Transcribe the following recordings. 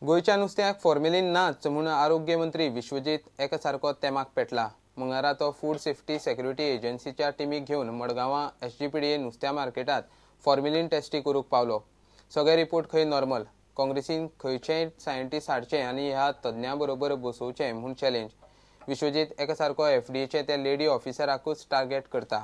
गोंयच्या नुस्त्याक फॉर्मेलीन नाच म्हूण आरोग्य मंत्री विश्वजीत एका सारको तेमाक पेटला. मंगळारा तो फूड सेफ्टी सेक्युरिटी एजन्सीच्या टिमीक घेवन मडगांवां एसजीपीडीए नुस्त्या मार्केटात फॉर्मेलीन टेस्टी करूंक पावलो. सगळे रिपोर्ट खंय नॉर्मल. काँग्रेसीन खंयचेय सायंटिस्ट हाडचे आनी ह्या तज्ञां बरोबर बसोवचें म्हूण चॅलेंज. विश्वजीत एका सारको एफडीएचे त्या लेडी ऑफिसराकूच टार्गेट करता.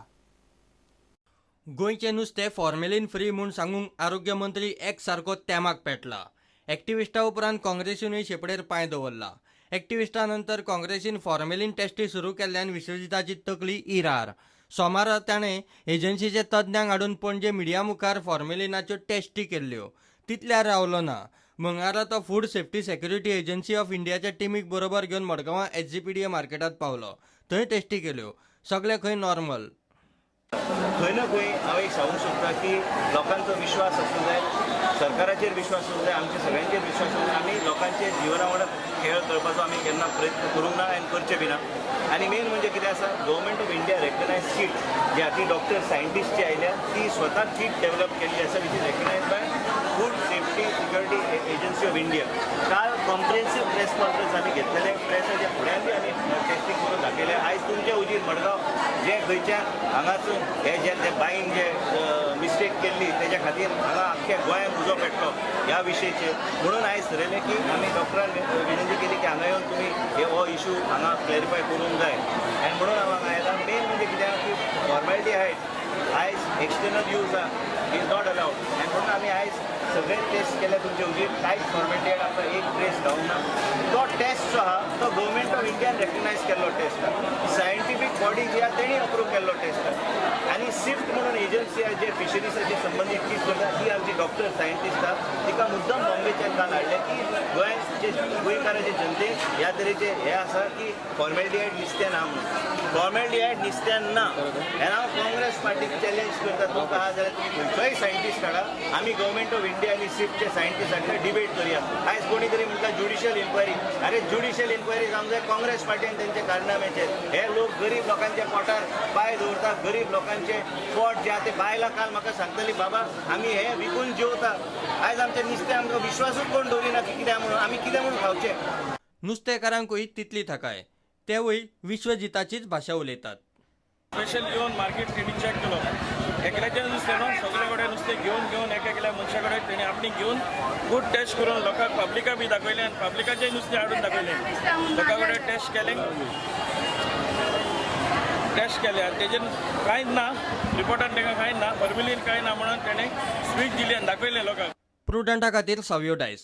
गोंयचें नुस्तें फॉर्मेलीन फ्री म्हूण सांगूंक आरोग्य मंत्री एक सारको तेमाक पेटला. एक्टिविस्टा उपरांत काँग्रेसीनूय शेपडेर पांय दवरला. एक्टिविस्टा नंतर काँग्रेसीन फॉर्मेलीन टेस्टी सुरू केल्ल्यान विश्वजिताची तकली इरार. सोमारा ताणें एजन्सीचे तज्ञांक हाडून पणजे मिडिया मुखार फॉर्मेलिनाच्यो टेस्टी केल्ल्यो. तितल्यार रावलो ना. मंगळारा तो food safety security agency of इंडियाच्या टिमीक बरोबर घेवन मडगांवां एसजीपीडीए मार्केटांत पावलो. थंय टेस्टी केल्यो. सगळे खंय नॉर्मल. खंय ना खंय हांव एक सांगूंक सोदता की लोकांचो विश्वास आसूंक जाय, सरकाराचेर विश्वास आसूंक जाय, आमच्या सगळ्यांचेर विश्वास आसूंक जाय. आमी लोकांचे जिवना वांगडा खेळ करपाचो आमी केन्ना प्रयत्न करूंक ना आनी करचे बी ना. आनी मेन म्हणजे कितें आसा, government of India recognise kit जी आहा ती डॉक्टर सायंटिस्ट जी आयल्या ती स्वता किट डेवलप केल्ली आसा, which is recognise by food safety security agency of India. काल कॉम्प्रिहेन्सीव प्रेस कॉन्फरन्स आमी घेतलेले, प्रेसाच्या फुड्यान बी आमी टेस्टींग करून दाखयलें. आयज तुमच्या हुजीर मडगांव जे खंयच्या हांगासून हे जे ते बायन जे मिस्टेक केल्ली तेज्या खातीर हांगा आख्ख्या गोंयांत उजो पेटलो ह्या विशयचेर, म्हणून आयज थरयलें की आमी डॉक्टरान विनंती केली की हांगा येवन तुमी हो इशू हांगा क्लॅरिफाय करूंक जाय. आनी म्हणून हांव हांगा आयला. मेन म्हणजे कितें की फॉर्मेलिटी आहाय, आयज एक्सटर्नल यूज आहा, is not allowed. आनी म्हणून आमी आयज सगळे टेस्ट केले तुमचे हुजीर, कांयच फॉर्मेलिटी आमकां एक ट्रेस गावूंक ना. तो टेस्ट जो आहा तो गव्हर्मेंट ऑफ इंडियान रेकग्नायज केल्लो टेस्ट आहा, सायंटिफीक बॉडी जी आहा तेणी अप्रूव केल्लो टेस्ट आहा. आनी सिफ्ट म्हणून एजन्सी आहा जे फिशरीजाचे संबंदीत चीज करता ती आमची डॉक्टर सायंटिस्ट आहा, तिका मुद्दम बॉम्बेच्यान काल हाडलें की गोंयचे गोंयकाराचे जनतेक ह्या तरेचे हें आसा की फॉर्मेलिटी नुस्तें ना म्हणून. फॉर्मेलिटी नुस्तें ना हें हांव काँग्रेस पार्टीक चॅलेंज करता. तुमकां आहा जाल्यार तुमी खंयचोय सायंटिस्ट हाडा, आमी गव्हर्मेंट ऑफ इंडिया आनी सिफ्टचे सायंटिस्ट हाडटा, डिबेट करुया. आयज कोणी तरी म्हणटा ज्युडिशियल इन्क्वायरी, अरे ज्युडिशियल इन्क्वायरी जावंक जाय काँग्रेस पार्टी आनी तेंच्या कारनाम्याचेर. हे लोक गरीब लोकांच्या पोटार पांय दवरतात, गरीब लोकांचे पोट जे आहा ते बायलां काल म्हाका सांगतली बाबा आमी हे विकून जेवता, आयज आमचें नुस्तें आमकां विश्वासूच कोण दवरिना की कित्याक म्हणून आमी कितें म्हणून खावचें. नुस्तेकारांकूय तितली थाकाय, तेवूय विश्वजिताचीच भाशा उलयतात. स्पेशल येवन मार्केट तेणी चॅक केलो, एकल्याचें नुस्तें न्हू सगळे कडेन नुस्तें घेवन घेवन एक एकल्या मनशा कडेन तेणी आपणी घेवन गुड टेस्ट करून लोकांक पब्लिका बी दाखयलें आनी पब्लिकाचें नुस्तें हाडून दाखयलें. लोकां कडेन टेस्ट केलें, टेस्ट केलें आनी तेजेर कांयच ना, रिपोर्टान तांकां कांय ना, फॉर्मेलीन कांय ना म्हणून तेणें स्पीच दिली आनी दाखयलें लोकांक. प्रुडंटा खातीर सावियो डायस.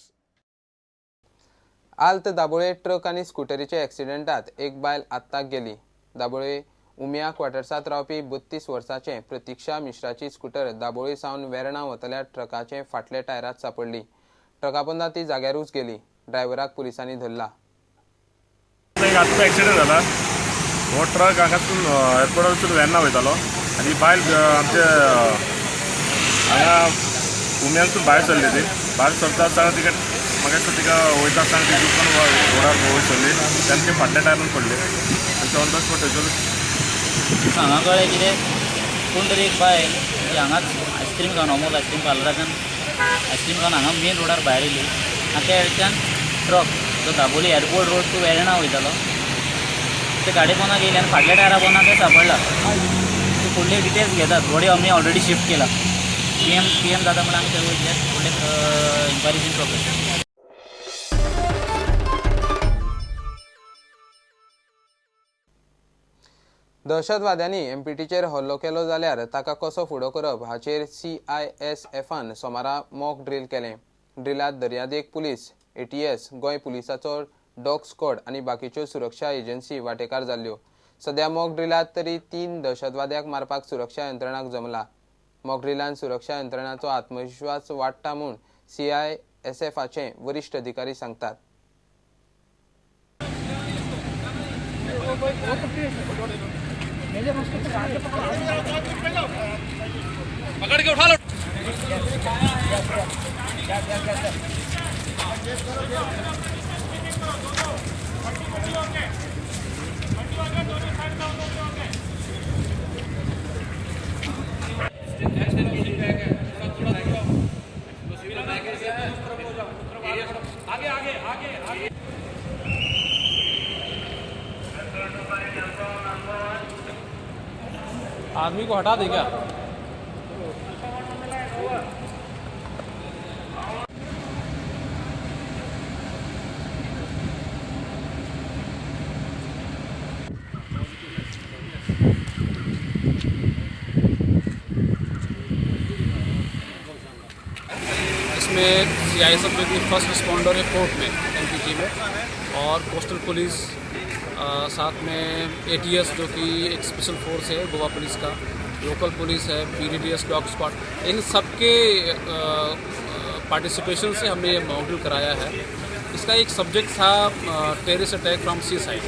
आल्त दाबोळे ट्रक आनी स्कुटरीच्या एक्सिडेंटात एक बायल आत्ताक गेली. दाबोळे उमिया क्वार्टर्सांत रावपी 32 वर्सांचे प्रतिक्षा मिश्राची स्कुटर दाबोळी सावन वेर्णा वतल्या ट्रकाचे फाटले टायरात सापडली. ट्रका पोंदा ती जाग्यारूच गेली. ड्रायव्हराक पुलिसांनी धरला. आत्ता एक्सिडेंट जाला. हो ट्रक हांगासून एअरपोर्टारसून वेर्णा वयतालो आनी बायल आमचे हांगा उमियांसून भायर सरली. ती भायर सरता आसतना तिका म्हाका दिसता तिका वयता आसतना ती चुकून रोडार वयर सरली तेन्ना ती फाटल्या टायरान पडली आनी ऑन the spot थंयसर हांगा कळ्ळें कितें कोण तरी एक बायल ती हांगाच आयस्क्रीम खावन अमूल आयस्क्रीम पार्लराच्यान आयस्क्रीम खावन हांगा मेन रोडार भायर येयली आनी त्या वेळच्यान ट्रक जो Dabolim airport road to Verna वयतालो ते गाडी पोंदा गेली आनी फाटल्या टायरा पोंदा ते सापडला. ते फुडले डिटेल्स घेतात. बॉडी आमी ऑलरेडी शिफ्ट केला. पी एम जाता म्हणून आमी ते वयतले. फुडले इन्क्वायरीज इन प्रोग्रेस. दहशतवाद्यांनी एमपीटीचेर हल्लो केलो जाल्यार ताका कसो फुडो करप हाचेर सीआयएसएफान सोमारा मॉक ड्रील केलें. ड्रिलांत दर्यादेग पुलीस, एटीएस, गोंय पुलिसाचो डॉग स्क्वॉड आनी बाकीच्यो सुरक्षा एजन्सी वांटेकार जाल्ल्यो. सद्या मॉक ड्रिलांत तरी 3 दहशतवाद्यांक मारपाक सुरक्षा यंत्रणांक जमला. मॉक ड्रिलान सुरक्षा यंत्रणांचो आत्मविश्वास वाडटा म्हूण सीआयएसएफाचे वरिश्ठ अधिकारी सांगतात. पकड़ के उठा लो. आगे आगे आदमी को हटा दे क्या? इसमें CISF जो कि फर्स्ट रिस्पॉन्डर है पोर्ट में MPT में, और कोस्टल पुलिस, साथ में ATS जो कि एक स्पेशल फोर्स है गोवा पुलिस का, लोकल पुलिस है, PDDS, dog squad, इन सब के पार्टिसिपेशन से हमने ये मॉक ड्रिल कराया है। इसका एक सब्जेक्ट था terrorist attack from sea side,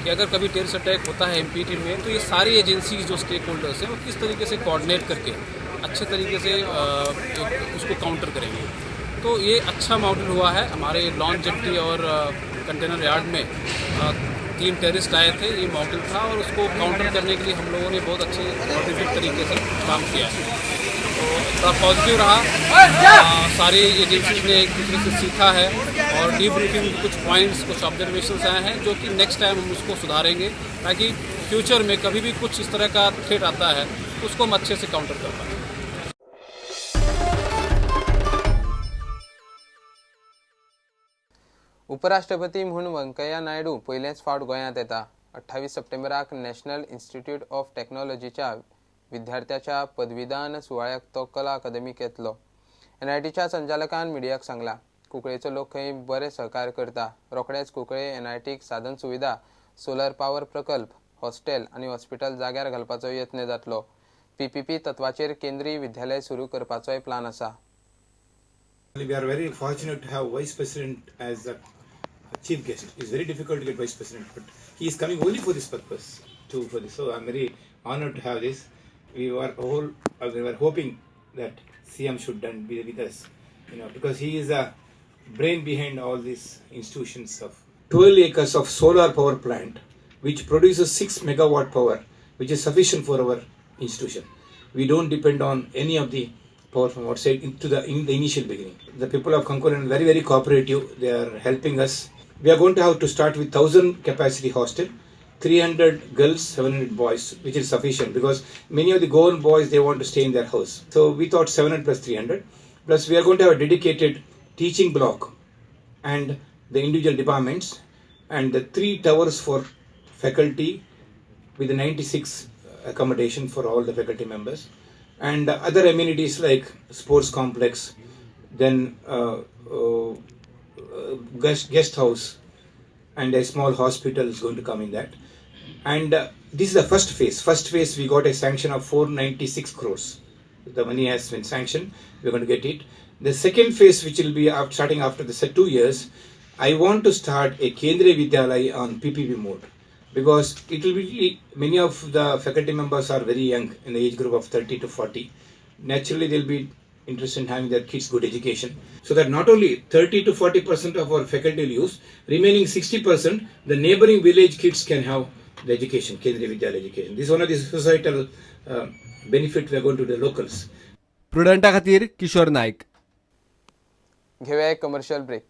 कि अगर कभी टेररिस्ट अटैक होता है MPT में तो ये सारी एजेंसी जो स्टेक होल्डर्स हैं वो किस तरीके से कोऑर्डिनेट करके अच्छे तरीके से उसको काउंटर करेंगे। तो ये अच्छा मॉडल हुआ है। हमारे लॉन्च जेट्टी और कंटेनर यार्ड में 3 टेररिस्ट आए थे, ये मॉडल था और उसको काउंटर करने के लिए हम लोगों ने बहुत अच्छे कोऑर्डिनेटेड तरीके से काम किया है। तो थोड़ा पॉजिटिव रहा, सारी एजेंसीज ने एक दूसरे से सीखा है और डीब्रीफिंग कुछ पॉइंट्स, कुछ ऑब्जर्वेशंस आए हैं जो कि नेक्स्ट टाइम हम उसको सुधारेंगे, ताकि फ्यूचर में कभी भी कुछ इस तरह का थ्रेट आता है तो उसको हम अच्छे से काउंटर कर पाएँ। उपराष्ट्रपती म्हूण वेंकय्या नायडू पयलेच फावट गोंयांत येता। 28 सप्टेंबराक नॅशनल इन्स्टिट्यूट ऑफ टॅक्नॉलॉजीच्या विद्यार्थ्याच्या पदवीदान सुवाळ्याक तो कला अकादमीक येतलो। NITच्या संचालकान मिडियाक सांगला, कुंकळेचो लोक खंय बरे सहकार्य करता। रोखडेच कुंकळे NITक साधन सुविधा, सोलर पावर प्रकल्प, हॉस्टेल आनी हॉस्पिटल जाग्यार घालपाचो यत्न जातलो। PPP तत्वाचेर केंद्रीय विद्यालय सुरू करपाचोय प्लान आसा। We are very fortunate to have Vice President as a chief guest. It's very difficult to get Vice President, but he is coming only for this purpose, too, for this. So I'm very honored to have this. We were hoping that CM should then be with us, you know, because he is a brain behind all these institutions of 12 acres of solar power plant, which produces 6 megawatt power, which is sufficient for our institution. We don't depend on any of the power from outside in the initial beginning. The people of Cuncolim are very, very cooperative. They are helping us. We are going to have to start with 1,000 capacity hostel, 300 girls, 700 boys, which is sufficient because many of the Goan boys, they want to stay in their house. So we thought 700 plus 300. Plus we are going to have a dedicated teaching block and the individual departments and the 3 towers for faculty with the 96 accommodation for all the faculty members, and other amenities like sports complex, then guest house, and a small hospital is going to come in that. And this is the first phase. First phase we got a sanction of 496 crores. The money has been sanctioned. We are going to get it. The second phase, which will be starting after the 2 years, I want to start a Kendriya Vidyalaya on PPP mode, because it will be, many of the faculty members are very young, in the age group of 30 to 40. Naturally, they'll be interested in having their kids good education, so that not only 30 to 40% of our faculty will use, remaining 60% the neighboring village kids can have the education, Kendriya Vidyalaya education. This is one of the societal benefit we are going to the locals. Prudenta खातीर किशोर नाईक. घेऊया एक commercial break.